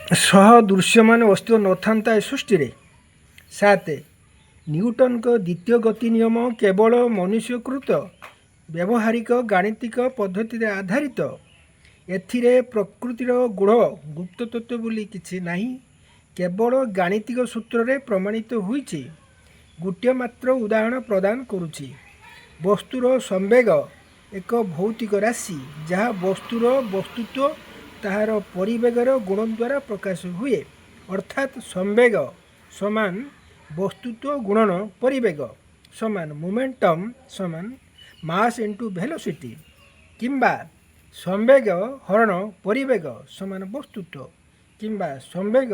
ସହ ଦୃଶ୍ୟମାନ ଅସ୍ତିତ୍ୱ ନଥାନ୍ତା ଏ ସୃଷ୍ଟିରେ। 7, ନ୍ୟୁଟନଙ୍କ ଦ୍ୱିତୀୟ ଗତି ନିୟମ କେବଳ ମନୁଷ୍ୟକୃତ ବ୍ୟବହାରିକ ଗାଣିତିକ ପଦ୍ଧତିରେ ଆଧାରିତ। ଏଥିରେ ପ୍ରକୃତିର ଗୂଢ଼ ଗୁପ୍ତତତ୍ତ୍ୱ ବୋଲି କିଛି ନାହିଁ, କେବଳ ଗାଣିତିକ ସୂତ୍ରରେ ପ୍ରମାଣିତ ହୋଇଛି। ଗୋଟିଏ ମାତ୍ର ଉଦାହରଣ ପ୍ରଦାନ କରୁଛି। ବସ୍ତୁର ସମ୍ବେଗ ଏକ ଭୌତିକ ରାଶି, ଯାହା ବସ୍ତୁର ବସ୍ତୁତ୍ୱ ତାହାର ପରିବେଗର ଗୁଣ ଦ୍ୱାରା ପ୍ରକାଶ ହୁଏ। ଅର୍ଥାତ୍ ସମ୍ବେଗ ସମାନ ବସ୍ତୁତ୍ୱ ଗୁଣନ ପରିବେଗ ସମାନ ମୋମେଣ୍ଟମ୍ ସମାନ ମାସ୍ ଇଣ୍ଟୁ ଭେଲୋସିଟି କିମ୍ବା ସମ୍ବେଗ ହରଣ ପରିବେଗ ସମାନ ବସ୍ତୁତ୍ୱ କିମ୍ବା ସମ୍ବେଗ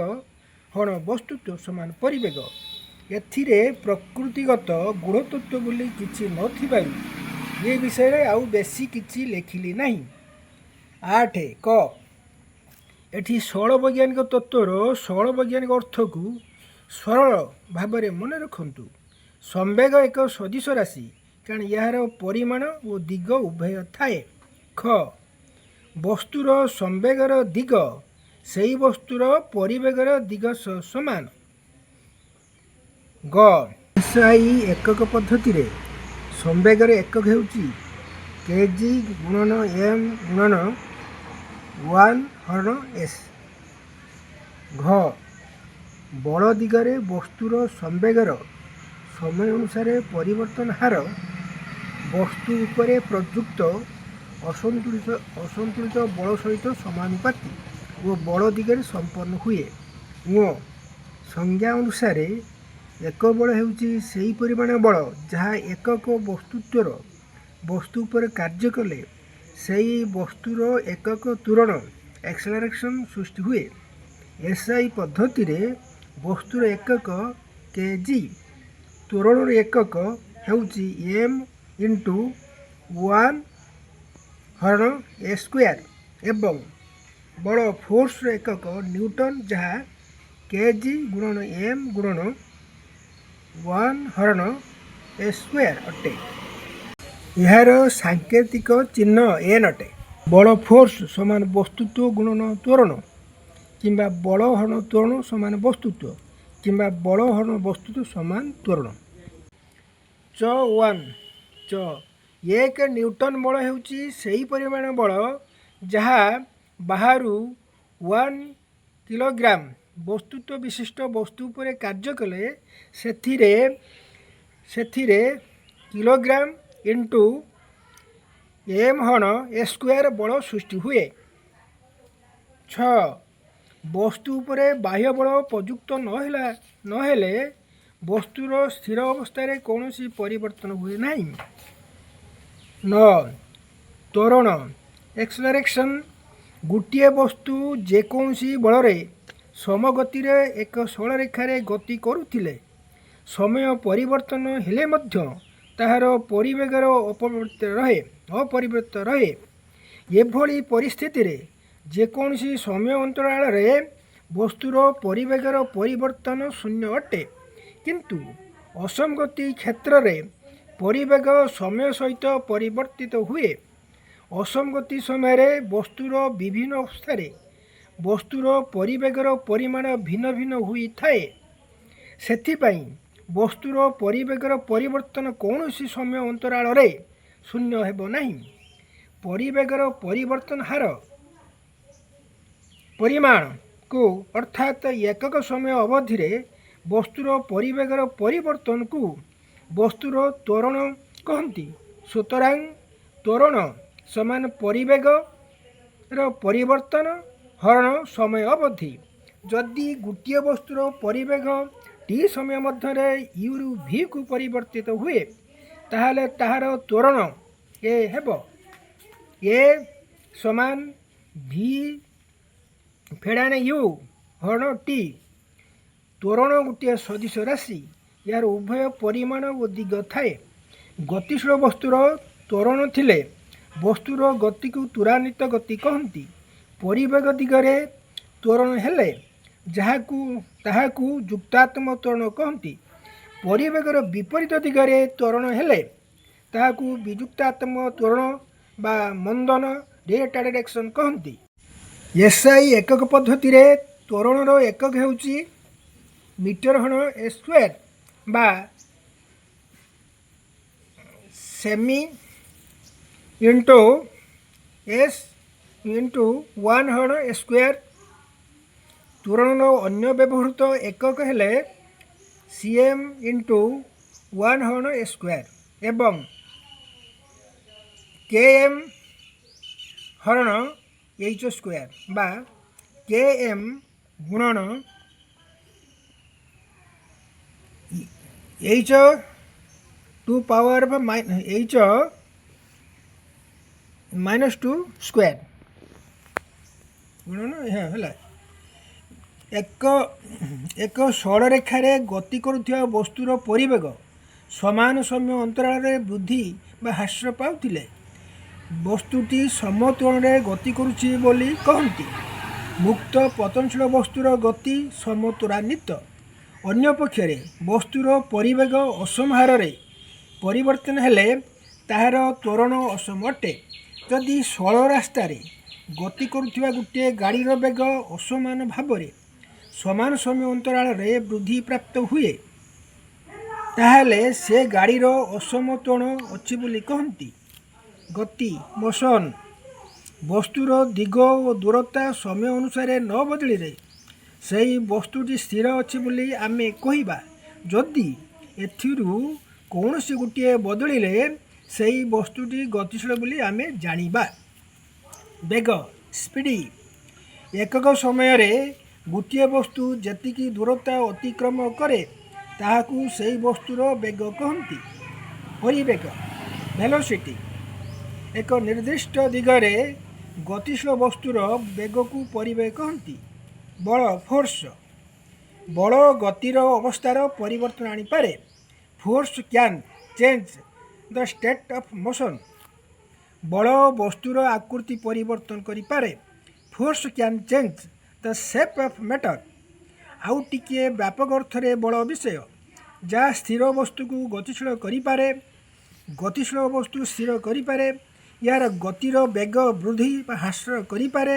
ହରଣ ବସ୍ତୁତ୍ୱ ସମାନ ପରିବେଗ। ଏଥିରେ ପ୍ରକୃତିଗତ ଗୂଢ଼ତତ୍ତ୍ୱ ବୋଲି କିଛି ନଥିବାରୁ ଏ ବିଷୟରେ ଆଉ ବେଶୀ କିଛି ଲେଖିଲି ନାହିଁ। 8, କ, ଏଠି ସରଳ ବୈଜ୍ଞାନିକ ତତ୍ତ୍ୱର ସରଳ ବୈଜ୍ଞାନିକ ଅର୍ଥକୁ ସରଳ ଭାବରେ ମନେ ରଖନ୍ତୁ। ସମ୍ବେଗ ଏକ ସଦିଶ ରାଶି, କାରଣ ଏହାର ପରିମାଣ ଓ ଦିଗ ଉଭୟ ଥାଏ। ଖ, ବସ୍ତୁର ସମ୍ବେଗର ଦିଗ ସେହି ବସ୍ତୁର ପରିବେଗର ଦିଗ ସହ ସମାନ। ଗ, ଏସ୍ଆଇ ଏକକ ପଦ୍ଧତିରେ ସମ୍ବେଗର ଏକକ ହେଉଛି କେଜି ଗୁଣନ ଏମ୍ ଗୁଣନ ୱାନ୍ ହରଣ ଏସ୍। ଘ, ବଳ ଦିଗରେ ବସ୍ତୁର ସମ୍ବେଗର ସମୟ ଅନୁସାରେ ପରିବର୍ତ୍ତନ ହାର ବସ୍ତୁ ଉପରେ ପ୍ରଯୁକ୍ତ ଅସନ୍ତୁଳିତ ବଳ ସହିତ ସମାନୁପାତୀ ଓ ବଳ ଦିଗରେ ସମ୍ପନ୍ନ ହୁଏ। ଙ, ସଂଜ୍ଞା ଅନୁସାରେ ଏକ ବଳ ହେଉଛି ସେହି ପରିମାଣ ବଳ, ଯାହା ଏକକ ବସ୍ତୁତ୍ୱର ବସ୍ତୁ ଉପରେ କାର୍ଯ୍ୟ କଲେ ସେହି ବସ୍ତୁର ଏକକ ତ୍ୱରଣ ଏକ୍ସେଲରେସନ୍ ସୃଷ୍ଟି ହୁଏ। ଏସ୍ଆଇ ପଦ୍ଧତିରେ ବସ୍ତୁର ଏକକ କେଜି, ତ୍ୱରଣର ଏକକ ହେଉଛି ଏମ୍ ଇଣ୍ଟୁ ୱାନ୍ ହରଣ ଏ ସ୍କୋୟାର ଏବଂ ବଳ ଫୋର୍ସର ଏକକ ନ୍ୟୁଟନ୍, ଯାହା କେଜି ଗୁଣନ ଏମ୍ ଗୁଣନ ୱାନ୍ ହରଣ ଏ ସ୍କୋୟାର ଅଟେ। ଏହାର ସାଙ୍କେତିକ ଚିହ୍ନ ଏନ୍ ଅଟେ। ବଳ ଫୋର୍ସ ସମାନ ବସ୍ତୁତ୍ୱ ଗୁଣନ ତ୍ୱରଣ କିମ୍ବା ବଳ ହରଣ ତ୍ୱରଣ ସମାନ ବସ୍ତୁତ୍ୱ କିମ୍ବା ବଳ ହରଣ ବସ୍ତୁତ୍ୱ ସମାନ ତ୍ୱରଣ। ଚ ୱାନ୍, ଚ, 1 ନ୍ୟୁଟନ୍ ବଳ ହେଉଛି ସେହି ପରିମାଣ ବଳ, ଯାହା ବାହାରୁ 1 କିଲୋଗ୍ରାମ ବସ୍ତୁତ୍ୱ ବିଶିଷ୍ଟ ବସ୍ତୁ ଉପରେ କାର୍ଯ୍ୟ କଲେ ସେଥିରେ କିଲୋଗ୍ରାମ ଇଣ୍ଟୁ ଏମ୍ ହରଣ ଏ ସ୍କୋୟାର ବଳ ସୃଷ୍ଟି ହୁଏ। 6, ବସ୍ତୁ ଉପରେ ବାହ୍ୟ ବଳ ପ୍ରଯୁକ୍ତ ନହେଲେ ବସ୍ତୁର ସ୍ଥିର ଅବସ୍ଥାରେ କୌଣସି ପରିବର୍ତ୍ତନ ହୁଏ ନାହିଁ। 9, ତ୍ୱରଣ ଏକ୍ସଲରେସନ୍। ଗୋଟିଏ ବସ୍ତୁ ଯେକୌଣସି ବଳରେ ସମଗତିରେ ଏକ ସରଳରେଖାରେ ଗତି କରୁଥିଲେ ସମୟ ପରିବର୍ତ୍ତନ ହେଲେ ମଧ୍ୟ ତାହାର ପରିବେଗର ଅପରିବର୍ତ୍ତିତ ରହେ। ଏଭଳି ପରିସ୍ଥିତିରେ ଯେକୌଣସି ସମୟ ଅନ୍ତରାଳରେ ବସ୍ତୁର ପରିବେଗର ପରିବର୍ତ୍ତନ ଶୂନ୍ୟ ଅଟେ। କିନ୍ତୁ ଅସମଗତି କ୍ଷେତ୍ରରେ ପରିବେଗ ସମୟ ସହିତ ପରିବର୍ତ୍ତିତ ହୁଏ। ଅସମଗତି ସମୟରେ ବସ୍ତୁର ବିଭିନ୍ନ ଅବସ୍ଥାରେ ବସ୍ତୁର ପରିବେଗର ପରିମାଣ ଭିନ୍ନ ଭିନ୍ନ ହୋଇଥାଏ। ସେଥିପାଇଁ ବସ୍ତୁର ପରିବେଗର ପରିବର୍ତ୍ତନ କୌଣସି ସମୟ ଅନ୍ତରାଳରେ ଶୂନ୍ୟ ହେବ ନାହିଁ। ପରିବେଗର ପରିବର୍ତ୍ତନ ହାର ପରିମାଣକୁ, ଅର୍ଥାତ୍ ଏକକ ସମୟ ଅବଧିରେ ବସ୍ତୁର ପରିବେଗର ପରିବର୍ତ୍ତନକୁ ବସ୍ତୁର ତ୍ୱରଣ କହନ୍ତି। ସୁତରାଂ ତ୍ୱରଣ ସମାନ ପରିବେଗର ପରିବର୍ତ୍ତନ ହରଣ ସମୟ ଅବଧି। ଯଦି ଗୋଟିଏ ବସ୍ତୁର ପରିବେଗ ଟି ସମୟ ମଧ୍ୟରେ ୟୁରୁ ଭିକୁ ପରିବର୍ତ୍ତିତ ହୁଏ, ତାହେଲେ ତାହାର ତ୍ୱରଣ ଏ ହେବ। ଏ ସମାନ ଭି ଫେଡ଼ାଣ you ହରଣ ଟି। ତ୍ୱରଣ ଗୋଟିଏ ସଦିଶ ରାଶି। ଏହାର ଉଭୟ ପରିମାଣ ଓ ଦିଗ ଥାଏ। ଗତିଶୀଳ ବସ୍ତୁର ତ୍ୱରଣ ଥିଲେ ବସ୍ତୁର ଗତିକୁ ତ୍ୱରାନ୍ୱିତ ଗତି କହନ୍ତି। ପରିବେଗ ଦିଗରେ ତ୍ୱରଣ ହେଲେ ତାହାକୁ ଯୁକ୍ତାତ୍ମକ ତ୍ୱରଣ କହନ୍ତି। ପରିବେଗର ବିପରୀତ ଦିଗରେ ତ୍ୱରଣ ହେଲେ ତାହାକୁ ବିଯୁକ୍ତାତ୍ମକ ତ୍ୱରଣ ବା ମନ୍ଦନ ରିଟାର୍ଡେସନ୍ କହନ୍ତି। ଏସ୍ଆଇ ଏକକ ପଦ୍ଧତିରେ ତ୍ୱରଣର ଏକକ ହେଉଛି ମିଟର ହରଣ ସ୍କୋୟାର ବା semi into s into one ହରଣ ସ୍କୋୟାର। ତ୍ୱରଣର ଅନ୍ୟ ବ୍ୟବହୃତ ଏକକ ହେଲେ ସି ଏମ୍ ଇଣ୍ଟୁ ୱାନ୍ ହରଣ ସ୍କୋୟାର ଏବଂ କେ ଏମ୍ ହରଣ ଏଚ୍ ସ୍କୋୟାର ବା କେ ଏମ୍ ଗୁଣନ h to power h minus two square ଗୁଣନ ଏହା ହେଲା। ଏକ ସରଳରେଖାରେ ଗତି କରୁଥିବା ବସ୍ତୁର ପରିବେଗ ସମାନ ସମୟ ଅନ୍ତରାଳରେ ବୃଦ୍ଧି ବା ହ୍ରାସ ପାଉଥିଲେ ବସ୍ତୁଟି ସମତ୍ୱରଣରେ ଗତି କରୁଛି ବୋଲି କହନ୍ତି। ମୁକ୍ତ ପତନଶୀଳ ବସ୍ତୁର ଗତି ସମତ୍ୱରାନ୍ୱିତ। ଅନ୍ୟପକ୍ଷରେ ବସ୍ତୁର ପରିବେଗ ଅସମ ହାରରେ ପରିବର୍ତ୍ତନ ହେଲେ ତାହାର ତ୍ୱରଣ ଅସମ ଅଟେ। ଯଦି ସରଳ ରାସ୍ତାରେ ଗତି କରୁଥିବା ଗୋଟିଏ ଗାଡ଼ିର ବେଗ ଅସମାନ ଭାବରେ ସମାନ ସମୟ ଅନ୍ତରାଳରେ ବୃଦ୍ଧି ପ୍ରାପ୍ତ ହୁଏ, ତାହେଲେ ସେ ଗାଡ଼ିର ଅସମ ତ୍ୱରଣ ଅଛି ବୋଲି କହନ୍ତି। ଗତି, ମୋସନ୍। ବସ୍ତୁର ଦିଗ ଓ ଦୂରତା ସମୟ ଅନୁସାରେ ନ ବଦଳିଲେ ସେହି ବସ୍ତୁଟି ସ୍ଥିର ଅଛି ବୋଲି ଆମେ କହିବା। ଯଦି ଏଥିରୁ କୌଣସି ଗୋଟିଏ ବଦଳିଲେ ସେହି ବସ୍ତୁଟି ଗତିଶୀଳ ବୋଲି ଆମେ ଜାଣିବା। ବେଗ, ସ୍ପିଡ଼। ଏକକ ସମୟରେ ଗୋଟିଏ ବସ୍ତୁ ଯେତିକି ଦୂରତା ଅତିକ୍ରମ କରେ, ତାହାକୁ ସେହି ବସ୍ତୁର ବେଗ କହନ୍ତି। ପରିବେଗ, ଭେଲୋସିଟି। ଏକ ନିର୍ଦ୍ଦିଷ୍ଟ ଦିଗରେ ଗତିଶୀଳ ବସ୍ତୁର ବେଗକୁ ପରିବେଗ କହନ୍ତି। ବଳ, ଫୋର୍ସ। ବଳ ଗତିର ଅବସ୍ଥାର ପରିବର୍ତ୍ତନ ଆଣିପାରେ। Force can change the state of motion. ବଳ ବସ୍ତୁର ଆକୃତି ପରିବର୍ତ୍ତନ କରିପାରେ। Force can change the shape of matter. ଆଉ ଟିକିଏ ବ୍ୟାପକ ଅର୍ଥରେ ବଳ ବିଷୟ ଯାହା ସ୍ଥିର ବସ୍ତୁକୁ ଗତିଶୀଳ କରିପାରେ, ଗତିଶୀଳ ବସ୍ତୁ ସ୍ଥିର କରିପାରେ, ଏହାର ଗତିର ବେଗ ବୃଦ୍ଧି ବା ହ୍ରାସ କରିପାରେ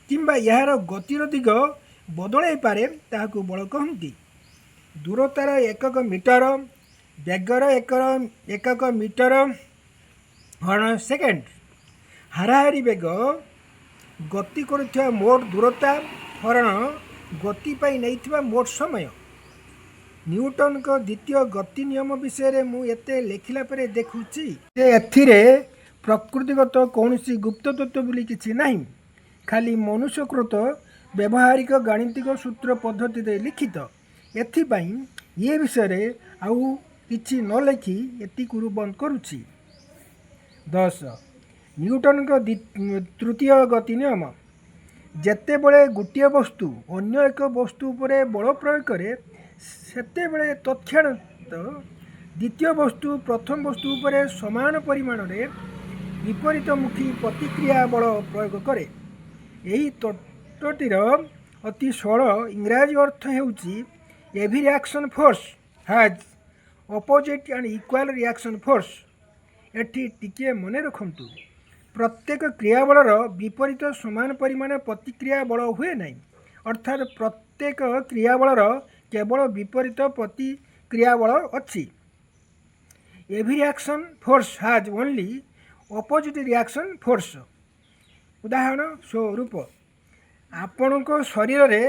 କିମ୍ବା ଏହାର ଗତିର ଦିଗ ବଦଳାଇ ପାରେ, ତାହାକୁ ବଳ କହନ୍ତି। ଦୂରତାର ଏକକ ମିଟର। ବେଗର ଏକକ ମିଟର ହରଣ ସେକେଣ୍ଡ। ହାରାହାରି ବେଗ ଗତି କରୁଥିବା ମୋଟ ଦୂରତା ହରଣ ଗତି ପାଇଁ ନେଇଥିବା ମୋଟ ସମୟ। ନ୍ୟୁଟନଙ୍କ ଦ୍ୱିତୀୟ ଗତି ନିୟମ ବିଷୟରେ ମୁଁ ଏତେ ଲେଖିଲା ପରେ ଦେଖୁଛି ଯେ ଏଥିରେ ପ୍ରକୃତିଗତ କୌଣସି ଗୁପ୍ତ ତତ୍ତ୍ୱ ବୋଲି କିଛି ନାହିଁ, ଖାଲି ମନୁଷ୍ୟକୃତ ବ୍ୟବହାରିକ ଗାଣିତିକ ସୂତ୍ର ପଦ୍ଧତିରେ ଲିଖିତ। ଏଥିପାଇଁ ଏ ବିଷୟରେ ଆଉ କିଛି ନ ଲେଖି ଏତିକିରୁ ବନ୍ଦ କରୁଛି। 10। ନ୍ୟୁଟନଙ୍କ ତୃତୀୟ ଗତି ନିୟମ। ଯେତେବେଳେ ଗୋଟିଏ ବସ୍ତୁ ଅନ୍ୟ ଏକ ବସ୍ତୁ ଉପରେ ବଳ ପ୍ରୟୋଗ କରେ, ସେତେବେଳେ ତତ୍କ୍ଷଣାତ୍ ଦ୍ୱିତୀୟ ବସ୍ତୁ ପ୍ରଥମ ବସ୍ତୁ ଉପରେ ସମାନ ପରିମାଣରେ ବିପରୀତମୁଖୀ ପ୍ରତିକ୍ରିୟା ବଳ ପ୍ରୟୋଗ କରେ। ଏହି ତତ୍ତ୍ୱଟିର ଅତି ସରଳ ଇଂରାଜୀ ଅର୍ଥ ହେଉଛି, "Every action force has opposite and equal reaction force." ଏଠି ଟିକିଏ ମନେ ରଖନ୍ତୁ, ପ୍ରତ୍ୟେକ କ୍ରିୟାବଳର ବିପରୀତ ସମାନ ପରିମାଣ ପ୍ରତିକ୍ରିୟା ବଳ ହୁଏ ନାହିଁ। ଅର୍ଥାତ୍ ପ୍ରତ୍ୟେକ କ୍ରିୟାବଳର କେବଳ ବିପରୀତ ପ୍ରତିକ୍ରିୟା ବଳ ଅଛି। Every action force has only opposite reaction force. ଉଦାହରଣ ସ୍ୱରୂପ, ଆପଣଙ୍କ ଶରୀରରେ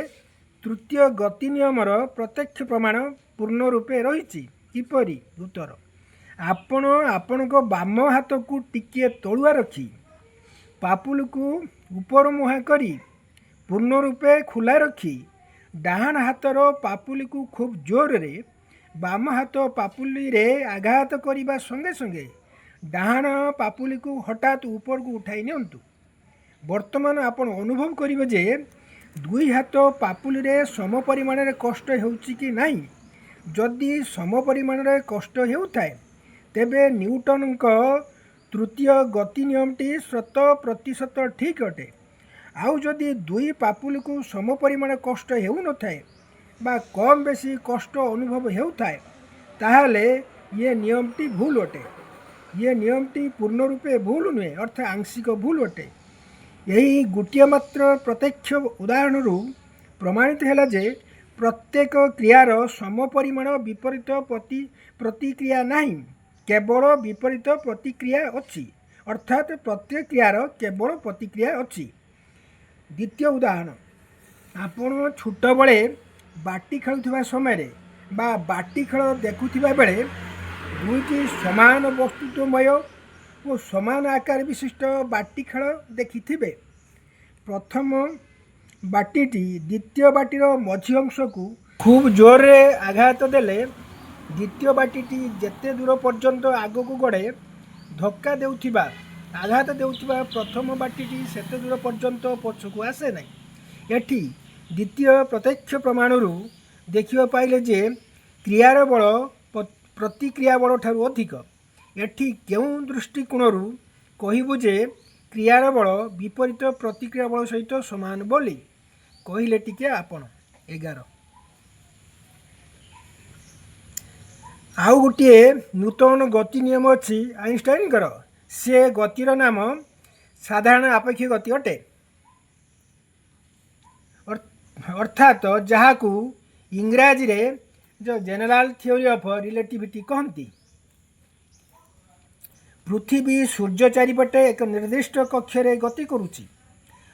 ତୃତୀୟ ଗତି ନିୟମର ପ୍ରତ୍ୟକ୍ଷ ପ୍ରମାଣ ପୂର୍ଣ୍ଣ ରୂପେ ରହିଛି। କିପରି? ଉତ୍ତର: ଆପଣ ଆପଣଙ୍କ ବାମ ହାତକୁ ଟିକିଏ ତଳୁଆ ରଖି, ପାପୁଲିକୁ ଉପରମୁହାଁ କରି ପୂର୍ଣ୍ଣ ରୂପେ ଖୋଲା ରଖି, ଡାହାଣ ହାତର ପାପୁଲିକୁ ଖୁବ୍ ଜୋରରେ ବାମ ହାତ ପାପୁଲିରେ ଆଘାତ କରିବା ସଙ୍ଗେ ସଙ୍ଗେ ଡାହାଣ ପାପୁଲିକୁ ହଠାତ୍ ଉପରକୁ ଉଠାଇ ନିଅନ୍ତୁ। ବର୍ତ୍ତମାନ ଆପଣ ଅନୁଭବ କରିବେ ଯେ ଦୁଇ ହାତ ପାପୁଲିରେ ସମ ପରିମାଣରେ କଷ୍ଟ ହେଉଛି କି ନାହିଁ। ଯଦି ସମ ପରିମାଣରେ କଷ୍ଟ ହେଉଥାଏ, ତେବେ ନ୍ୟୁଟନଙ୍କ ତୃତୀୟ ଗତି ନିୟମଟି ଶତ ପ୍ରତିଶତ ଠିକ୍ ଅଟେ। ଆଉ ଯଦି ଦୁଇ ପାପୁଲିକୁ ସମ ପରିମାଣ କଷ୍ଟ ହେଉନଥାଏ ବା କମ୍ ବେଶୀ କଷ୍ଟ ଅନୁଭବ ହେଉଥାଏ, ତାହେଲେ ଇଏ ନିୟମଟି ଭୁଲ ଅଟେ। ଇଏ ନିୟମଟି ପୂର୍ଣ୍ଣ ରୂପେ ଭୁଲ ନୁହେଁ, ଅର୍ଥାତ୍ ଆଂଶିକ ଭୁଲ ଅଟେ। ଏହି ଗୋଟିଏ ମାତ୍ର ପ୍ରତ୍ୟକ୍ଷ ଉଦାହରଣରୁ ପ୍ରମାଣିତ ହେଲା ଯେ ପ୍ରତ୍ୟେକ କ୍ରିୟାର ସମପରିମାଣ ବିପରୀତ ପ୍ରତିକ୍ରିୟା ନାହିଁ, କେବଳ ବିପରୀତ ପ୍ରତିକ୍ରିୟା ଅଛି। ଅର୍ଥାତ୍ ପ୍ରତ୍ୟେକ କ୍ରିୟାର କେବଳ ପ୍ରତିକ୍ରିୟା ଅଛି। ଦ୍ୱିତୀୟ ଉଦାହରଣ, ଆପଣ ଛୋଟବେଳେ ବାଟି ଖେଳୁଥିବା ସମୟରେ ବା ବାଟି ଖେଳ ଦେଖୁଥିବା ବେଳେ ଦୁଇଟି ସମାନ ବସ୍ତୁତ୍ୱମୟ ଓ ସମାନ ଆକାର ବିଶିଷ୍ଟ ବାଟି ଖେଳ ଦେଖିଥିବେ। ପ୍ରଥମ ବାଟିଟି ଦ୍ୱିତୀୟ ବାଟିର ମଝି ଅଂଶକୁ ଖୁବ୍ ଜୋରରେ ଆଘାତ ଦେଲେ ଦ୍ୱିତୀୟ ବାଟିଟି ଯେତେ ଦୂର ପର୍ଯ୍ୟନ୍ତ ଆଗକୁ ଗଡ଼େ, ଧକ୍କା ଦେଉଥିବା, ଆଘାତ ଦେଉଥିବା ପ୍ରଥମ ବାଟିଟି ସେତେ ଦୂର ପର୍ଯ୍ୟନ୍ତ ପଛକୁ ଆସେ ନାହିଁ। ଏଠି ଦ୍ୱିତୀୟ ପ୍ରତ୍ୟକ୍ଷ ପ୍ରମାଣରୁ ଦେଖିବାକୁ ପାଇଲେ ଯେ କ୍ରିୟାର ବଳ ପ୍ରତିକ୍ରିୟା ବଳଠାରୁ ଅଧିକ। ଏଠି କେଉଁ ଦୃଷ୍ଟିକୋଣରୁ କହିବୁ ଯେ କ୍ରିୟାର ବଳ ବିପରୀତ ପ୍ରତିକ୍ରିୟା ବଳ ସହିତ ସମାନ ବୋଲି? କହିଲେ ଟିକେ ଆପଣ। 11। ଆଉ ଗୋଟିଏ ନୂତନ ଗତି ନିୟମ ଅଛି ଆଇନଷ୍ଟାଇନଙ୍କର। ସେ ଗତିର ନାମ ସାଧାରଣ ଆପେକ୍ଷିକ ଗତି ଅଟେ, ଅର୍ଥାତ୍ ଯାହାକୁ ଇଂରାଜୀରେ ଜେନେରାଲ ଥିଓରି ଅଫ୍ ରିଲେଟିଭିଟି କହନ୍ତି। ପୃଥିବୀ ସୂର୍ଯ୍ୟ ଚାରିପଟେ ଏକ ନିର୍ଦ୍ଦିଷ୍ଟ କକ୍ଷରେ ଗତି କରୁଛି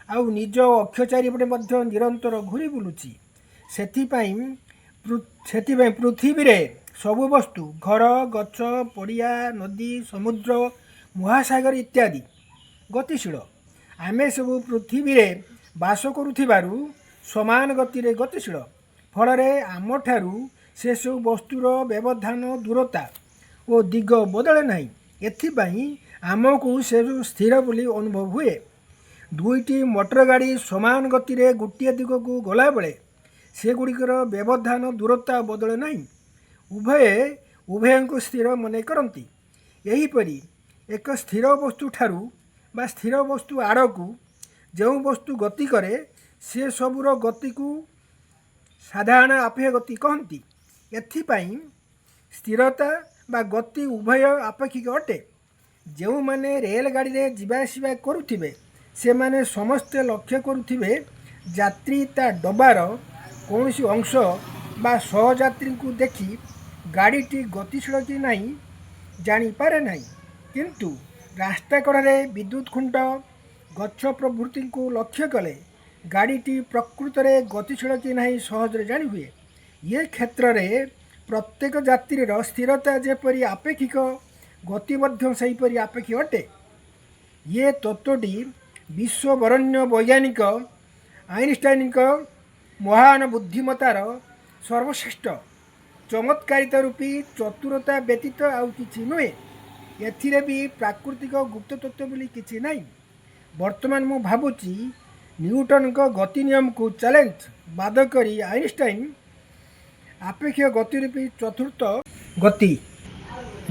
ଆଉ ନିଜ ଅକ୍ଷ ଚାରିପଟେ ମଧ୍ୟ ନିରନ୍ତର ଘୂରି ବୁଲୁଛି। ସେଥିପାଇଁ ପୃଥିବୀରେ ସବୁ ବସ୍ତୁ, ଘର, ଗଛ, ପଡ଼ିଆ, ନଦୀ, ସମୁଦ୍ର, ମହାସାଗର ଇତ୍ୟାଦି ଗତିଶୀଳ। ଆମେ ସବୁ ପୃଥିବୀରେ ବାସ କରୁଥିବାରୁ ସମାନ ଗତିରେ ଗତିଶୀଳ। ଫଳରେ ଆମଠାରୁ ସେସବୁ ବସ୍ତୁର ବ୍ୟବଧାନ, ଦୂରତା ଓ ଦିଗ ବଦଳେ ନାହିଁ। ଏଥିପାଇଁ ଆମକୁ ସେସବୁ ସ୍ଥିର ବୋଲି ଅନୁଭବ ହୁଏ। ଦୁଇଟି ମୋଟର ଗାଡ଼ି ସମାନ ଗତିରେ ଗୋଟିଏ ଦିଗକୁ ଗଲାବେଳେ ସେଗୁଡ଼ିକର ବ୍ୟବଧାନ, ଦୂରତା ବଦଳେ ନାହିଁ। ଉଭୟେ ଉଭୟଙ୍କୁ ସ୍ଥିର ମନେ କରନ୍ତି। ଏହିପରି ଏକ ସ୍ଥିର ବସ୍ତୁଠାରୁ ବା ସ୍ଥିର ବସ୍ତୁ ଆଡ଼କୁ ଯେଉଁ ବସ୍ତୁ ଗତି କରେ, ସେ ସବୁର ଗତିକୁ ସାଧାରଣ ଆପେକ୍ଷିକ ଗତି କହନ୍ତି। ଏଥିପାଇଁ ସ୍ଥିରତା ବା ଗତି ଉଭୟ ଆପେକ୍ଷିକ ଅଟେ। ଯେଉଁମାନେ ରେଲଗାଡ଼ିରେ ଯିବା ଆସିବା କରୁଥିବେ, ସେମାନେ ସମସ୍ତେ ଲକ୍ଷ୍ୟ କରୁଥିବେ, ଯାତ୍ରୀ ତା ଡବାର କୌଣସି ଅଂଶ ବା ସହଯାତ୍ରୀଙ୍କୁ ଦେଖି ଗାଡ଼ିଟି ଗତିଶୀଳ କି ନାହିଁ ଜାଣିପାରେ ନାହିଁ। କିନ୍ତୁ ରାସ୍ତା କଡ଼ରେ ବିଦ୍ୟୁତ୍ ଖୁଣ୍ଟ, ଗଛ ପ୍ରଭୃତିଙ୍କୁ ଲକ୍ଷ୍ୟ କଲେ ଗାଡ଼ିଟି ପ୍ରକୃତରେ ଗତିଶୀଳ କି ନାହିଁ ସହଜରେ ଜାଣିହୁଏ। ଏ କ୍ଷେତ୍ରରେ ପ୍ରତ୍ୟେକ ଯାତ୍ରୀର ସ୍ଥିରତା ଯେପରି ଆପେକ୍ଷିକ, ଗତି ମଧ୍ୟ ସେହିପରି ଆପେକ୍ଷିକ ଅଟେ। ଏ ତତ୍ତ୍ୱଟି ବିଶ୍ୱବରେଣ୍ୟ ବୈଜ୍ଞାନିକ ଆଇନଷ୍ଟାଇନଙ୍କ ମହାନ ବୁଦ୍ଧିମତ୍ତାର ସର୍ବଶ୍ରେଷ୍ଠ ଚମତ୍କାରିତା ରୂପୀ ଚତୁରତା ବ୍ୟତୀତ ଆଉ କିଛି ନୁହେଁ। ଏଥିରେ ବି ପ୍ରାକୃତିକ ଗୁପ୍ତ ତତ୍ତ୍ୱ ବୋଲି କିଛି ନାହିଁ। ବର୍ତ୍ତମାନ ମୁଁ ଭାବୁଛି, ନ୍ୟୁଟନଙ୍କ ଗତି ନିୟମକୁ ଚ୍ୟାଲେଞ୍ଜ ବାଦ କରି ଆଇନଷ୍ଟାଇନ ଆପେକ୍ଷିକ ଗତି ରୂପୀ ଚତୁର୍ଥ ଗତି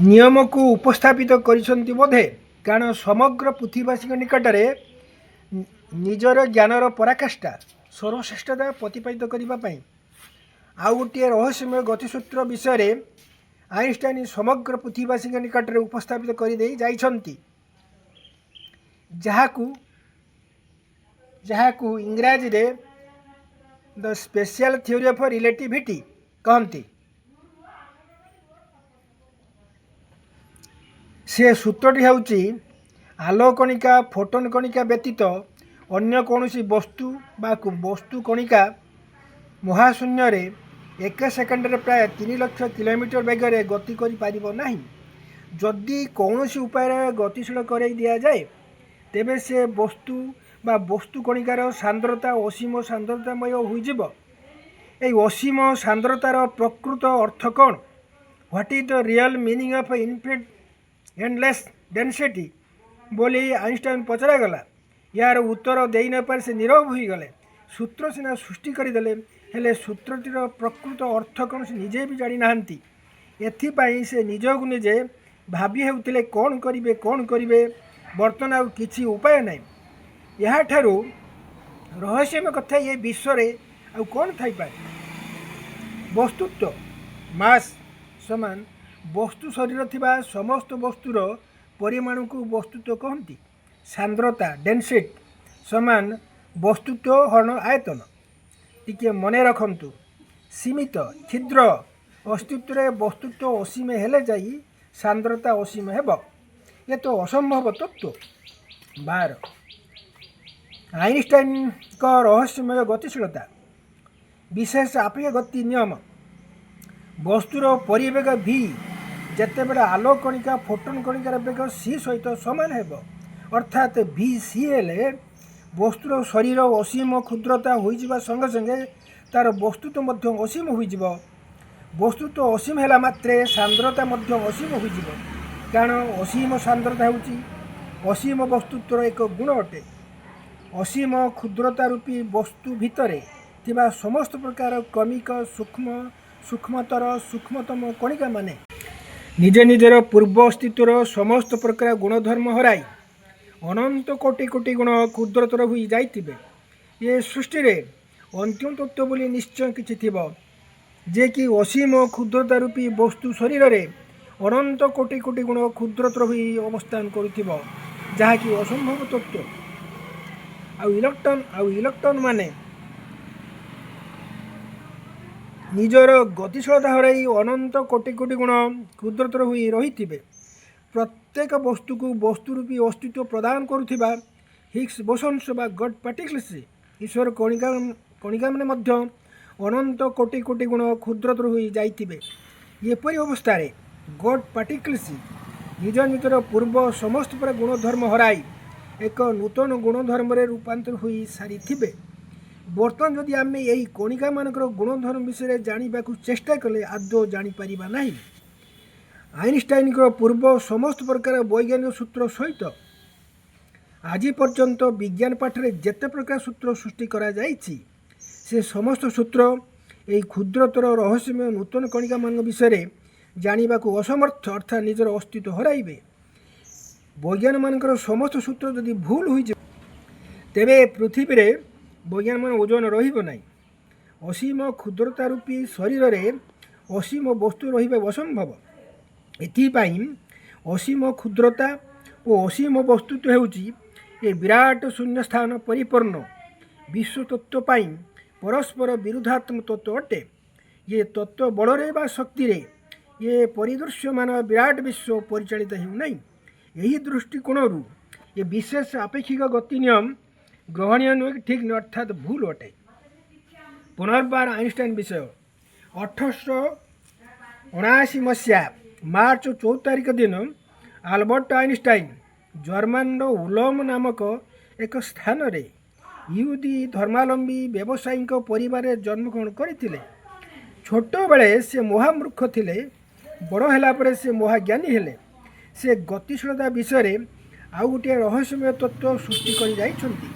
ନିୟମକୁ ଉପସ୍ଥାପିତ କରିଛନ୍ତି ବୋଧେ। କାରଣ ସମଗ୍ର ପୃଥିବୀବାସୀଙ୍କ ନିକଟରେ ନିଜର ଜ୍ଞାନର ପରାକାଷ୍ଠା, ସର୍ବଶ୍ରେଷ୍ଠତା ପ୍ରତିପାଦିତ କରିବା ପାଇଁ ଆଉ ଗୋଟିଏ ରହସ୍ୟମୟ ଗତିସୂତ୍ର ବିଷୟରେ ଆଇନଷ୍ଟାଇନ ସମଗ୍ର ପୃଥିବୀବାସୀଙ୍କ ନିକଟରେ ଉପସ୍ଥାପିତ କରିଦେଇ ଯାଇଛନ୍ତି, ଯାହାକୁ ଇଂରାଜୀରେ the special theory of relativity କହନ୍ତି। ସେ ସୂତ୍ରଟି ହେଉଛି, ଆଲୋକ କଣିକା, ଫୋଟନ୍ କଣିକା ବ୍ୟତୀତ ଅନ୍ୟ କୌଣସି ବସ୍ତୁ ବା ବସ୍ତୁ କଣିକା ମହାଶୂନ୍ୟରେ ଏକ ସେକେଣ୍ଡରେ ପ୍ରାୟ 3 ଲକ୍ଷ କିଲୋମିଟର ବେଗରେ ଗତି କରିପାରିବ ନାହିଁ। ଯଦି କୌଣସି ଉପାୟରେ ଗତିଶୀଳ କରାଇ ଦିଆଯାଏ, ତେବେ ସେ ବସ୍ତୁ ବା ବସ୍ତୁ କଣିକାର ସାନ୍ଦ୍ରତା ଅସୀମ ସାନ୍ଦ୍ରତାମୟ ହୋଇଯିବ। ଏହି ଅସୀମ ସାନ୍ଦ୍ରତାର ପ୍ରକୃତ ଅର୍ଥ କ'ଣ? "What is the real meaning of infinite endless density?" ବୋଲି ଆଇନଷ୍ଟାଇନ ପଚରାଗଲା। ଏହାର ଉତ୍ତର ଦେଇ ନପାରି ସେ ନୀରବ ହୋଇଗଲେ। ସୂତ୍ର ସିନା ସୃଷ୍ଟି କରିଦେଲେ, ହେଲେ ସୂତ୍ରଟିର ପ୍ରକୃତ ଅର୍ଥ କ'ଣ ସେ ନିଜେ ବି ଜାଣିନାହାନ୍ତି। ଏଥିପାଇଁ ସେ ନିଜକୁ ନିଜେ ଭାବି ହେଉଥିଲେ, କ'ଣ କରିବେ, କ'ଣ କରିବେ? ବର୍ତ୍ତମାନ ଆଉ କିଛି ଉପାୟ ନାହିଁ। ଏହାଠାରୁ ରହସ୍ୟମୟ କଥା ଏ ବିଶ୍ୱରେ ଆଉ କ'ଣ ଥାଇପାରେ? ବସ୍ତୁତ୍ୱ, ମାସ୍ ସମାନ ବସ୍ତୁ ଶରୀର ଥିବା ସମସ୍ତ ବସ୍ତୁର ପରିମାଣକୁ ବସ୍ତୁତ୍ୱ କହନ୍ତି। ସାନ୍ଦ୍ରତା, ଡେନ୍ସିଟି ସମାନ ବସ୍ତୁତ୍ୱ ହରଣ ଆୟତନ। ଟିକିଏ ମନେ ରଖନ୍ତୁ। ସୀମିତ କ୍ଷୁଦ୍ର ଅସ୍ତିତ୍ୱରେ ବସ୍ତୁତ୍ୱ ଅସୀମ ହେଲେ ଯାଇ ସାନ୍ଦ୍ରତା ଅସୀମ ହେବ। ଏ ତ ଅସମ୍ଭବ ତତ୍ତ୍ୱ। 12, ଆଇନଷ୍ଟାଇନଙ୍କ ରହସ୍ୟମୟ ଗତିଶୀଳତା। ବିଶେଷ ଆପେକ୍ଷିକ ଗତି ନିୟମ। ବସ୍ତୁର ପରିବେଗ ଭି ଯେତେବେଳେ ଆଲୋକ କଣିକା, ଫୋଟନ୍ କଣିକାର ବେଗ ସି ସହିତ ସମାନ ହେବ, ଅର୍ଥାତ୍ ଭି ସି ହେଲେ, ବସ୍ତୁର ଶରୀର ଅସୀମ କ୍ଷୁଦ୍ରତା ହୋଇଯିବା ସଙ୍ଗେ ସଙ୍ଗେ ତା'ର ବସ୍ତୁତ୍ୱ ମଧ୍ୟ ଅସୀମ ହୋଇଯିବ। ବସ୍ତୁତ୍ୱ ଅସୀମ ହେଲା ମାତ୍ରେ ସାନ୍ଦ୍ରତା ମଧ୍ୟ ଅସୀମ ହୋଇଯିବ, କାରଣ ଅସୀମ ସାନ୍ଦ୍ରତା ହେଉଛି ଅସୀମ ବସ୍ତୁତ୍ୱର ଏକ ଗୁଣ ଅଟେ। ଅସୀମ କ୍ଷୁଦ୍ରତା ରୂପୀ ବସ୍ତୁ ଭିତରେ ଥିବା ସମସ୍ତ ପ୍ରକାର କ୍ରମିକ ସୂକ୍ଷ୍ମ, ସୂକ୍ଷ୍ମତର, ସୂକ୍ଷ୍ମତମ କଣିକାମାନେ ନିଜ ନିଜର ପୂର୍ବ ଅସ୍ତିତ୍ୱର ସମସ୍ତ ପ୍ରକାର ଗୁଣଧର୍ମ ହରାଇ ଅନନ୍ତ କୋଟି କୋଟି ଗୁଣ କ୍ଷୁଦ୍ରତର ହୋଇ ଯାଇଥିବେ। ଏ ସୃଷ୍ଟିରେ ଅନ୍ତିମ ତତ୍ତ୍ୱ ବୋଲି ନିଶ୍ଚୟ କିଛି ଥିବ, ଯେ କି ଅସୀମ କ୍ଷୁଦ୍ରତା ରୂପୀ ବସ୍ତୁ ଶରୀରରେ ଅନନ୍ତ କୋଟି କୋଟି ଗୁଣ କ୍ଷୁଦ୍ରତର ହୋଇ ଅବସ୍ଥାନ କରୁଥିବ, ଯାହାକି ଅସମ୍ଭବ ତତ୍ତ୍ୱ। ଆଉ ଇଲେକ୍ଟ୍ରନ୍ ମାନେ ନିଜର ଗତିଶୀଳତା ହରାଇ ଅନନ୍ତ କୋଟି କୋଟି ଗୁଣ କ୍ଷୁଦ୍ରତର ହୋଇ ରହିଥିବେ। ପ୍ରତ୍ୟେକ ବସ୍ତୁକୁ ବସ୍ତୁ ରୂପୀ ଅସ୍ତିତ୍ୱ ପ୍ରଦାନ କରୁଥିବା ହିଗ୍ସ ବୋସନ୍ସ ବା ଗଡ୍ ପାର୍ଟିକଲ୍ସ, ଈଶ୍ୱର କଣିକାମାନେ ମଧ୍ୟ ଅନନ୍ତ କୋଟି କୋଟି ଗୁଣ କ୍ଷୁଦ୍ରତର ହୋଇ ଯାଇଥିବେ। ଏପରି ଅବସ୍ଥାରେ ଗଡ୍ ପାର୍ଟିକଲ୍ସ ନିଜ ନିଜର ପୂର୍ବ ସମସ୍ତ ପ୍ରକାର ଗୁଣଧର୍ମ ହରାଇ ଏକ ନୂତନ ଗୁଣଧର୍ମରେ ରୂପାନ୍ତର ହୋଇ ସାରିଥିବେ। ବର୍ତ୍ତମାନ ଯଦି ଆମେ ଏହି କଣିକାମାନଙ୍କର ଗୁଣଧର୍ମ ବିଷୟରେ ଜାଣିବାକୁ ଚେଷ୍ଟା କଲେ ଆଦୌ ଜାଣିପାରିବା ନାହିଁ। ଆଇନଷ୍ଟାଇନଙ୍କର ପୂର୍ବ ସମସ୍ତ ପ୍ରକାର ବୈଜ୍ଞାନିକ ସୂତ୍ର ସହିତ ଆଜି ପର୍ଯ୍ୟନ୍ତ ବିଜ୍ଞାନ ପାଠରେ ଯେତେ ପ୍ରକାର ସୂତ୍ର ସୃଷ୍ଟି କରାଯାଇଛି, ସେ ସମସ୍ତ ସୂତ୍ର ଏହି କ୍ଷୁଦ୍ରତର ରହସ୍ୟମୟ ନୂତନ କଣିକାମାନଙ୍କ ବିଷୟରେ ଜାଣିବାକୁ ଅସମର୍ଥ, ଅର୍ଥାତ୍ ନିଜର ଅସ୍ତିତ୍ୱ ହରାଇବେ। ବୈଜ୍ଞାନିକମାନଙ୍କର ସମସ୍ତ ସୂତ୍ର ଯଦି ଭୁଲ ହୋଇଯିବ, ତେବେ ପୃଥିବୀରେ ବୈଜ୍ଞାନିକମାନଙ୍କ ଓଜନ ରହିବ ନାହିଁ। ଅସୀମ କ୍ଷୁଦ୍ରତା ରୂପୀ ଶରୀରରେ ଅସୀମ ବସ୍ତୁ ରହିବା ଅସମ୍ଭବ। ଏଥିପାଇଁ ଅସୀମ କ୍ଷୁଦ୍ରତା ଓ ଅସୀମ ବସ୍ତୁତ୍ୱ ହେଉଛି ଏ ବିରାଟ ଶୂନ୍ୟସ୍ଥାନ ପରିପୂର୍ଣ୍ଣ ବିଶ୍ୱତତ୍ତ୍ୱ ପାଇଁ ପରସ୍ପର ବିରୁଦ୍ଧାତ୍ମକ ତତ୍ତ୍ୱ ଅଟେ। ଏ ତତ୍ତ୍ୱ ବଳରେ ବା ଶକ୍ତିରେ ଏ ପରିଦୃଶ୍ୟମାନ ବିରାଟ ବିଶ୍ୱ ପରିଚାଳିତ ହେଉନାହିଁ। ଏହି ଦୃଷ୍ଟିକୋଣରୁ ଏ ବିଶେଷ ଆପେକ୍ଷିକ ଗତି ନିୟମ ଗ୍ରହଣୀୟ ନୁହେଁ କି ଠିକ୍ ନୁହେଁ, ଅର୍ଥାତ୍ ଭୁଲ ଅଟେ। ପୁନର୍ବାର ଆଇନଷ୍ଟାଇନ ବିଷୟ। 1879 ମସିହା ମାର୍ଚ୍ଚ 14 ତାରିଖ ଦିନ ଆଲବର୍ଟ ଆଇନଷ୍ଟାଇନ ଜର୍ମାନୀର ଉଲମ ନାମକ ଏକ ସ୍ଥାନରେ ଇହୁଦୀ ଧର୍ମାବଲମ୍ବୀ ବ୍ୟବସାୟୀଙ୍କ ପରିବାରରେ ଜନ୍ମଗ୍ରହଣ କରିଥିଲେ। ଛୋଟବେଳେ ସେ ମହାମୂର୍ଖ ଥିଲେ। ବଡ଼ ହେଲା ପରେ ସେ ମହାଜ୍ଞାନୀ ହେଲେ। ସେ ଗତିଶୀଳତା ବିଷୟରେ ଆଉ ଗୋଟିଏ ରହସ୍ୟମୟ ତତ୍ତ୍ୱ ସୃଷ୍ଟି କରି ଯାଇଛନ୍ତି,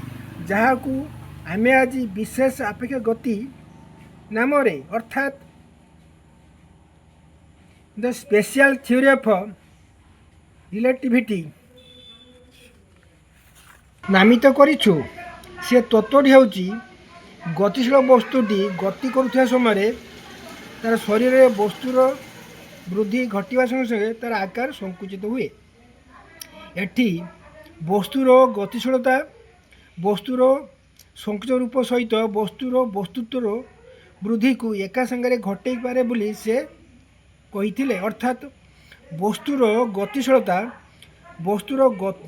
ଯାହାକୁ ଆମେ ଆଜି ବିଶେଷ ଆପେକ୍ଷିକ ଗତି ନାମରେ, ଅର୍ଥାତ୍ the special theory of relativity ନାମିତ କରିଛୁ। ସେ ତତ୍ତ୍ୱଟି ହେଉଛି, ଗତିଶୀଳ ବସ୍ତୁଟି ଗତି କରୁଥିବା ସମୟରେ ତା'ର ଶରୀରରେ ବସ୍ତୁର ବୃଦ୍ଧି ଘଟିବା ସଙ୍ଗେ ସଙ୍ଗେ ତା'ର ଆକାର ସଙ୍କୁଚିତ ହୁଏ। ଏଠି ବସ୍ତୁର ଗତିଶୀଳତା ବସ୍ତୁର ସଙ୍କୁଚିତ ରୂପ ସହିତ ବସ୍ତୁର ବସ୍ତୁତ୍ୱର ବୃଦ୍ଧିକୁ ଏକା ସାଙ୍ଗରେ ଘଟେଇ ପାରେ ବୋଲି ସେ କହିଥିଲେ। ଅର୍ଥାତ୍ ବସ୍ତୁର ଗତିଶୀଳତା ବସ୍ତୁର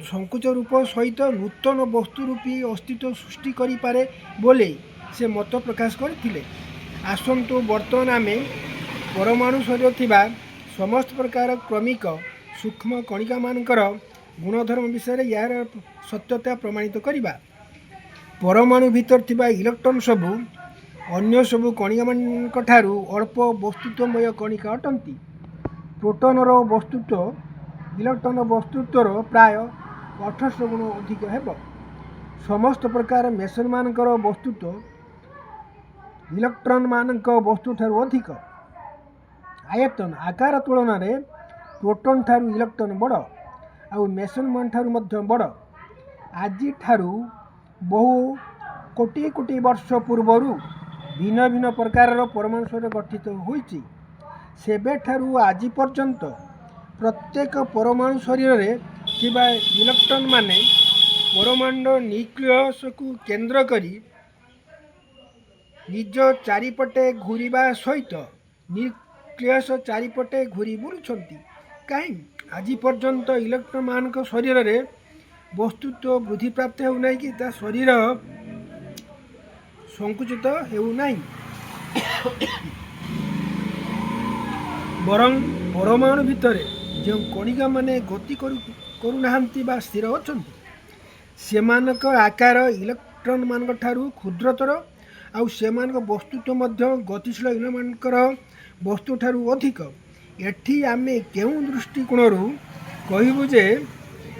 ସଙ୍କୁଚିତ ରୂପ ସହିତ ନୂତନ ବସ୍ତୁ ରୂପୀ ଅସ୍ତିତ୍ୱ ସୃଷ୍ଟି କରିପାରେ ବୋଲି ସେ ମତ ପ୍ରକାଶ କରିଥିଲେ। ଆସନ୍ତୁ, ବର୍ତ୍ତମାନ ଆମେ ପରମାଣୁ ଶରୀର ଥିବା ସମସ୍ତ ପ୍ରକାର କ୍ରମିକ ସୂକ୍ଷ୍ମ କଣିକାମାନଙ୍କର ଗୁଣଧର୍ମ ବିଷୟରେ ଏହାର ସତ୍ୟତା ପ୍ରମାଣିତ କରିବା। ପରମାଣୁ ଭିତରେ ଥିବା ଇଲେକ୍ଟ୍ରନ୍ ସବୁ ଅନ୍ୟ ସବୁ କଣିକାମାନଙ୍କ ଠାରୁ ଅଳ୍ପ ବସ୍ତୁତ୍ୱମୟ କଣିକା ଅଟନ୍ତି। ପ୍ରୋଟନର ବସ୍ତୁତ୍ୱ ଇଲେକ୍ଟ୍ରନର ବସ୍ତୁତ୍ୱର ପ୍ରାୟ 1800 ଗୁଣ ଅଧିକ ହେବ। ସମସ୍ତ ପ୍ରକାର ମେସନମାନଙ୍କର ବସ୍ତୁତ୍ୱ ଇଲେକ୍ଟ୍ରନମାନଙ୍କ ବସ୍ତୁଠାରୁ ଅଧିକ। ଆୟତନ, ଆକାର ତୁଳନାରେ ପ୍ରୋଟନ୍ ଠାରୁ ଇଲେକ୍ଟ୍ରନ୍ ବଡ଼ ଆଉ ମେସନମାନ ଠାରୁ ମଧ୍ୟ ବଡ଼। ଆଜିଠାରୁ ବହୁ କୋଟି କୋଟି ବର୍ଷ ପୂର୍ବରୁ ଭିନ୍ନ ଭିନ୍ନ ପ୍ରକାରର ପରମାଣୁ ଶରୀର ଗଠିତ ହୋଇଛି। ସେବେଠାରୁ ଆଜି ପର୍ଯ୍ୟନ୍ତ ପ୍ରତ୍ୟେକ ପରମାଣୁ ଶରୀରରେ ଥିବା ଇଲେକ୍ଟ୍ରନ୍ ମାନେ ପରମାଣୁର ନ୍ୟୁକ୍ଲିୟସକୁ କେନ୍ଦ୍ର କରି ନିଜ ଚାରିପଟେ ଘୂରିବା ସହିତ ନ୍ୟୁକ୍ଲିୟସ୍ ଚାରିପଟେ ଘୂରି ବୁଲୁଛନ୍ତି। କାହିଁ ଆଜି ପର୍ଯ୍ୟନ୍ତ ଇଲେକ୍ଟ୍ରନମାନଙ୍କ ଶରୀରରେ ବସ୍ତୁତ୍ୱ ବୃଦ୍ଧିପ୍ରାପ୍ତ ହେଉନାହିଁ କି ତା ଶରୀର ସଂକୁଚିତ ହେଉନାହିଁ। ବରଂ ପରମାଣୁ ଭିତରେ ଯେଉଁ କଣିକାମାନେ ଗତି କରୁନାହାନ୍ତି ବା ସ୍ଥିର ଅଛନ୍ତି, ସେମାନଙ୍କ ଆକାର ଇଲେକ୍ଟ୍ରନମାନଙ୍କ ଠାରୁ କ୍ଷୁଦ୍ରତର ଆଉ ସେମାନଙ୍କ ବସ୍ତୁତ୍ୱ ମଧ୍ୟ ଗତିଶୀଳ ଇଲେକ୍ଟ୍ରନମାନଙ୍କର ବସ୍ତୁଠାରୁ ଅଧିକ। ଏଠି ଆମେ କେଉଁ ଦୃଷ୍ଟିକୋଣରୁ କହିବୁ ଯେ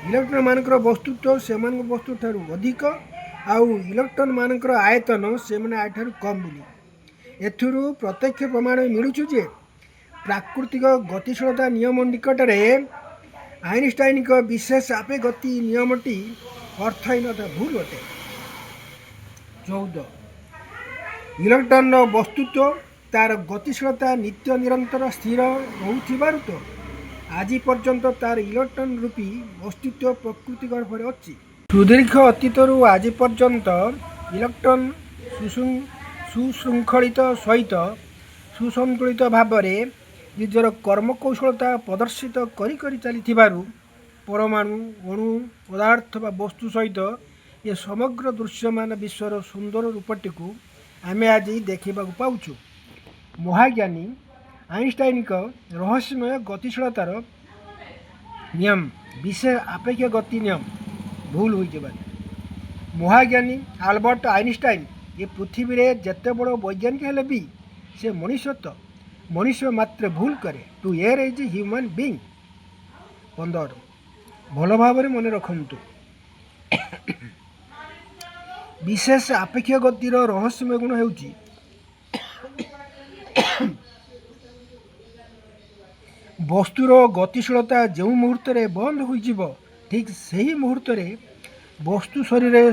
ଇଲେକ୍ଟ୍ରନମାନଙ୍କର ବସ୍ତୁତ୍ୱ ସେମାନଙ୍କ ବସ୍ତୁଠାରୁ ଅଧିକ ଆଉ ଇଲେକ୍ଟ୍ରନମାନଙ୍କର ଆୟତନ ସେମାନେ ଏଠାରୁ କମ୍ ବୋଲି? ଏଥିରୁ ପ୍ରତ୍ୟକ୍ଷ ପ୍ରମାଣ ମିଳୁଛି ଯେ ପ୍ରାକୃତିକ ଗତିଶୀଳତା ନିୟମ ନିକଟରେ ଆଇନଷ୍ଟାଇନଙ୍କ ବିଶେଷ ଆପେକ୍ଷିକ ଗତି ନିୟମଟି ଅର୍ଥହୀନ ତଥା ଭୁଲ ଅଟେ। 14। ଇଲେକ୍ଟ୍ରନର ବସ୍ତୁତ୍ୱ, ତାର ଗତିଶୀଳତା ନିତ୍ୟ ନିରନ୍ତର ସ୍ଥିର ରହୁଥିବାରୁ ତ ଆଜି ପର୍ଯ୍ୟନ୍ତ ତାର ଇଲେକ୍ଟ୍ରନ ରୂପୀ ଅସ୍ତିତ୍ୱ ପ୍ରକୃତି ଗର୍ଭରେ ଅଛି। ସୁଦୀର୍ଘ ଅତୀତରୁ ଆଜି ପର୍ଯ୍ୟନ୍ତ ଇଲେକ୍ଟ୍ରନ ସୁଶୃଙ୍ଖଳିତ ସହିତ ସୁସନ୍ତୁଳିତ ଭାବରେ ନିଜର କର୍ମକୌଶଳତା ପ୍ରଦର୍ଶିତ କରି କରି ଚାଲିଥିବାରୁ ପରମାଣୁ, ଅଣୁ, ପଦାର୍ଥ ବା ବସ୍ତୁ ସହିତ ଏ ସମଗ୍ର ଦୃଶ୍ୟମାନ ବିଶ୍ୱର ସୁନ୍ଦର ରୂପଟିକୁ ଆମେ ଆଜି ଦେଖିବାକୁ ପାଉଛୁ। ମହାଜ୍ଞାନୀ ଆଇନଷ୍ଟାଇନଙ୍କ ରହସ୍ୟମୟ ଗତିଶୀଳତାର ନିୟମ, ବିଶେଷ ଆପେକ୍ଷିକ ଗତି ନିୟମ ଭୁଲ ହୋଇଯିବାରେ। ମହାଜ୍ଞାନୀ ଆଲବର୍ଟ ଆଇନଷ୍ଟାଇନ ଏ ପୃଥିବୀରେ ଯେତେ ବଡ଼ ବୈଜ୍ଞାନିକ ହେଲେ ବି ସେ ମଣିଷ ତ, ମଣିଷ ମାତ୍ରେ ଭୁଲ କରେ। To err is human being. 15। ଭଲ ଭାବରେ ମନେ ରଖନ୍ତୁ, ବିଶେଷ ଆପେକ୍ଷିକ ଗତିର ରହସ୍ୟମୟ ଗୁଣ ହେଉଛି, ବସ୍ତୁର ଗତିଶୀଳତା ଯେଉଁ ମୁହୂର୍ତ୍ତରେ ବନ୍ଦ ହୋଇଯିବ, ଠିକ୍ ସେହି ମୁହୂର୍ତ୍ତରେ ବସ୍ତୁ ଶରୀରରେ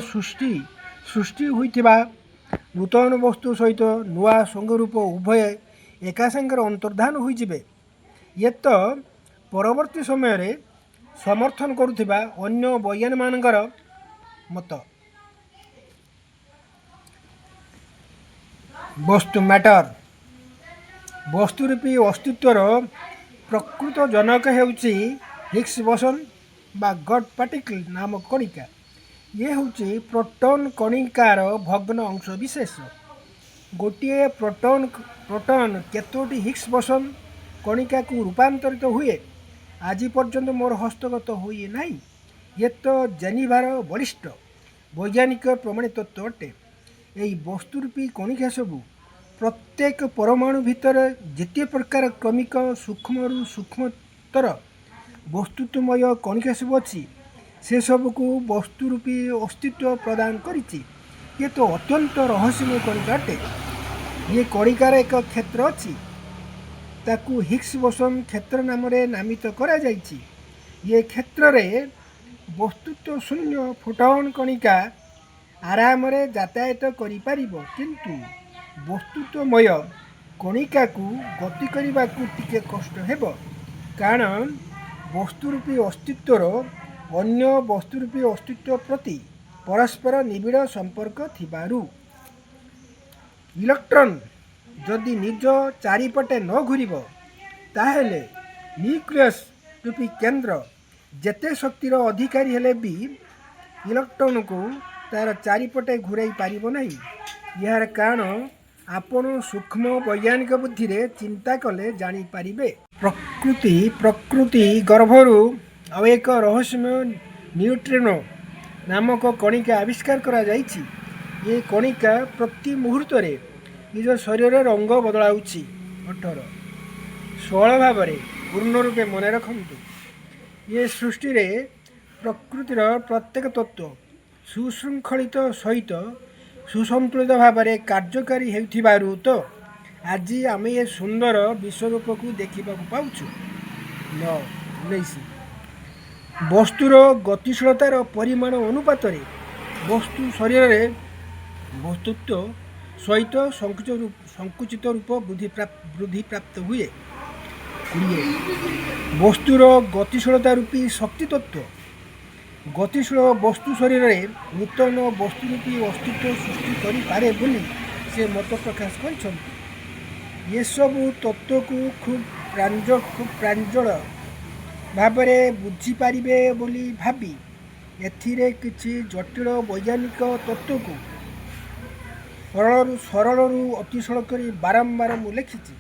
ସୃଷ୍ଟି ହୋଇଥିବା ନୂତନ ବସ୍ତୁ ସହିତ ନୂଆ ସଙ୍ଗରୂପ ଉଭୟ ଏକା ସାଙ୍ଗରେ ଅନ୍ତର୍ଧାନ ହୋଇଯିବେ। ଇଏ ତ ପରବର୍ତ୍ତୀ ସମୟରେ ସମର୍ଥନ କରୁଥିବା ଅନ୍ୟ ବୈଜ୍ଞାନିକମାନଙ୍କର ମତ। ବସ୍ତୁ, ମ୍ୟାଟର, ବସ୍ତୁରୂପୀ ଅସ୍ତିତ୍ୱର ପ୍ରକୃତ ଜନକ ହେଉଛି ହିଗ୍ସ ବୋସନ୍ ବା ଗଡ୍ ପାର୍ଟିକଲ୍ ନାମକ କଣିକା। ଇଏ ହେଉଛି ପ୍ରୋଟନ୍ କଣିକାର ଭଗ୍ନ ଅଂଶ ବିଶେଷ। ଗୋଟିଏ ପ୍ରୋଟନ୍ କେତୋଟି ହିଗ୍ସ ବୋସନ୍ କଣିକାକୁ ରୂପାନ୍ତରିତ ହୁଏ, ଆଜି ପର୍ଯ୍ୟନ୍ତ ମୋର ହସ୍ତଗତ ହୋଇନାହିଁ। ଇଏ ତ ଜେନିଭାର ବଳିଷ୍ଠ ବୈଜ୍ଞାନିକ ପ୍ରମାଣିତ ତତ୍ତ୍ୱ ଅଟେ। ଏହି ବସ୍ତୁରୂପୀ କଣିକା ସବୁ ପ୍ରତ୍ୟେକ ପରମାଣୁ ଭିତରେ ଯେତେ ପ୍ରକାର କ୍ରମିକ ସୂକ୍ଷ୍ମରୁ ସୂକ୍ଷ୍ମତର ବସ୍ତୁତ୍ୱମୟ କଣିକା ସବୁ ଅଛି, ସେସବୁକୁ ବସ୍ତୁରୂପୀ ଅସ୍ତିତ୍ୱ ପ୍ରଦାନ କରିଛି। ଇଏ ତ ଅତ୍ୟନ୍ତ ରହସ୍ୟମୟ କଣିକା ଅଟେ। ଇଏ କଣିକାର ଏକ କ୍ଷେତ୍ର ଅଛି। ତାକୁ ହିଗ୍ସ ବୋସନ୍ କ୍ଷେତ୍ର ନାମରେ ନାମିତ କରାଯାଇଛି। ଇଏ କ୍ଷେତ୍ରରେ ବସ୍ତୁତ୍ୱ ଶୂନ୍ୟ ଫୋଟନ୍ କଣିକା ଆରାମରେ ଯାତାୟାତ କରିପାରିବ, କିନ୍ତୁ ବସ୍ତୁତ୍ୱମୟ କଣିକାକୁ ଗତି କରିବାକୁ ଟିକେ କଷ୍ଟ ହେବ, କାରଣ ବସ୍ତୁରୂପୀ ଅସ୍ତିତ୍ୱର ଅନ୍ୟ ବସ୍ତୁରୂପୀ ଅସ୍ତିତ୍ୱ ପ୍ରତି ପରସ୍ପର ନିବିଡ଼ ସମ୍ପର୍କ ଥିବାରୁ। ଇଲେକ୍ଟ୍ରନ୍ ଯଦି ନିଜ ଚାରିପଟେ ନ ଘୂରିବ, ତାହେଲେ ନ୍ୟୁକ୍ଲିୟସ୍ ରୂପୀ କେନ୍ଦ୍ର ଯେତେ ଶକ୍ତିର ଅଧିକାରୀ ହେଲେ ବି ଇଲେକ୍ଟ୍ରନକୁ ତାର ଚାରିପଟେ ଘୂରାଇ ପାରିବ ନାହିଁ। ଏହାର କାରଣ ଆପଣ ସୂକ୍ଷ୍ମ ବୈଜ୍ଞାନିକ ବୁଦ୍ଧିରେ ଚିନ୍ତା କଲେ ଜାଣିପାରିବେ। ପ୍ରକୃତି ଗର୍ଭରୁ ଆଉ ଏକ ରହସ୍ୟମୟ ନ୍ୟୁଟ୍ରିନୋ ନାମକ କଣିକା ଆବିଷ୍କାର କରାଯାଇଛି। ଏ କଣିକା ପ୍ରତି ମୁହୂର୍ତ୍ତରେ ନିଜ ଶରୀରର ରଙ୍ଗ ବଦଳାଉଛି। 18। ସରଳ ଭାବରେ ପୂର୍ଣ୍ଣ ରୂପେ ମନେ ରଖନ୍ତୁ, ଏ ସୃଷ୍ଟିରେ ପ୍ରକୃତିର ପ୍ରତ୍ୟେକ ତତ୍ତ୍ୱ ସୁଶୃଙ୍ଖଳିତ ସହିତ ସୁସନ୍ତୁଳିତ ଭାବରେ କାର୍ଯ୍ୟକାରୀ ହେଉଥିବାରୁ ତ ଆଜି ଆମେ ଏ ସୁନ୍ଦର ବିଶ୍ୱରୂପକୁ ଦେଖିବାକୁ ପାଉଛୁ। 19। ବସ୍ତୁର ଗତିଶୀଳତାର ପରିମାଣ ଅନୁପାତରେ ବସ୍ତୁ ଶରୀରରେ ବସ୍ତୁତ୍ୱ ସହିତ ସଂକୁଚିତ ରୂପ ବୃଦ୍ଧିପ୍ରାପ୍ତ ହୁଏ। 20। ବସ୍ତୁର ଗତିଶୀଳତା ରୂପୀ ଶକ୍ତି ତତ୍ତ୍ୱ ଗତିଶୀଳ ବସ୍ତୁ ଶରୀରରେ ନୂତନ ବସ୍ତୁରୂପୀ ଅସ୍ତିତ୍ୱ ସୃଷ୍ଟି କରିପାରେ ବୋଲି ସେ ମତ ପ୍ରକାଶ କରିଛନ୍ତି। ଏସବୁ ତତ୍ତ୍ୱକୁ ଖୁବ୍ ପ୍ରାଞ୍ଜଳ ଭାବରେ ବୁଝିପାରିବେ ବୋଲି ଭାବି ଏଥିରେ କିଛି ଜଟିଳ ବୈଜ୍ଞାନିକ ତତ୍ତ୍ୱକୁ ସରଳରୁ ଅତି ସରଳ କରି ବାରମ୍ବାର ମୁଁ ଲେଖିଛି।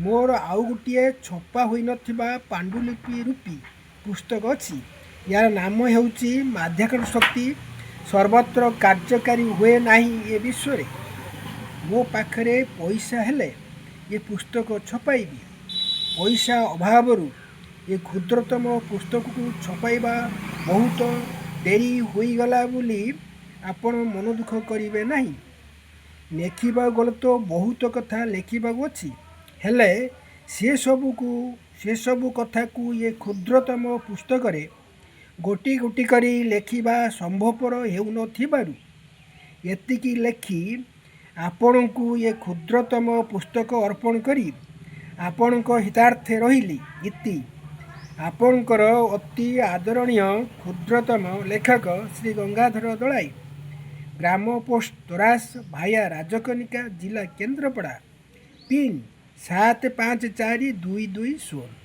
ମୋର ଆଉ ଗୋଟିଏ ଛପା ହୋଇନଥିବା ପାଣ୍ଡୁଲିପି ରୂପୀ ପୁସ୍ତକ ଅଛି। ଏହାର ନାମ ହେଉଛି ମାଧ୍ୟାକର୍ଷଣ ଶକ୍ତି ସର୍ବତ୍ର କାର୍ଯ୍ୟକାରୀ ହୁଏ ନାହିଁ ଏ ବିଶ୍ୱରେ। ମୋ ପାଖରେ ପଇସା ହେଲେ ଏ ପୁସ୍ତକ ଛପାଇବି। ପଇସା ଅଭାବରୁ ଏ କ୍ଷୁଦ୍ରତମ ପୁସ୍ତକକୁ ଛପାଇବା ବହୁତ ଡେରି ହୋଇଗଲା ବୋଲି ଆପଣ ମନ ଦୁଃଖ କରିବେ ନାହିଁ। ଲେଖିବାକୁ ଗଲେ ତ ବହୁତ କଥା ଲେଖିବାକୁ ଅଛି, ହେଲେ ସେସବୁ କଥାକୁ ଏ କ୍ଷୁଦ୍ରତମ ପୁସ୍ତକରେ ଗୋଟି ଗୋଟି କରି ଲେଖିବା ସମ୍ଭବପର ହେଉନଥିବାରୁ ଏତିକି ଲେଖି ଆପଣଙ୍କୁ ଏ କ୍ଷୁଦ୍ରତମ ପୁସ୍ତକ ଅର୍ପଣ କରି ଆପଣଙ୍କ ହିତାର୍ଥେ ରହିଲି। ଇତି ଆପଣଙ୍କର ଅତି ଆଦରଣୀୟ କ୍ଷୁଦ୍ରତମ ଲେଖକ ଶ୍ରୀ ଗଙ୍ଗାଧର ଦଳାଇ, ଗ୍ରାମ ପୋଷ୍ଟ ତରାସ, ଭାୟା ରାଜକନିକା, ଜିଲ୍ଲା କେନ୍ଦ୍ରାପଡ଼ା, ପିନ୍ 754220।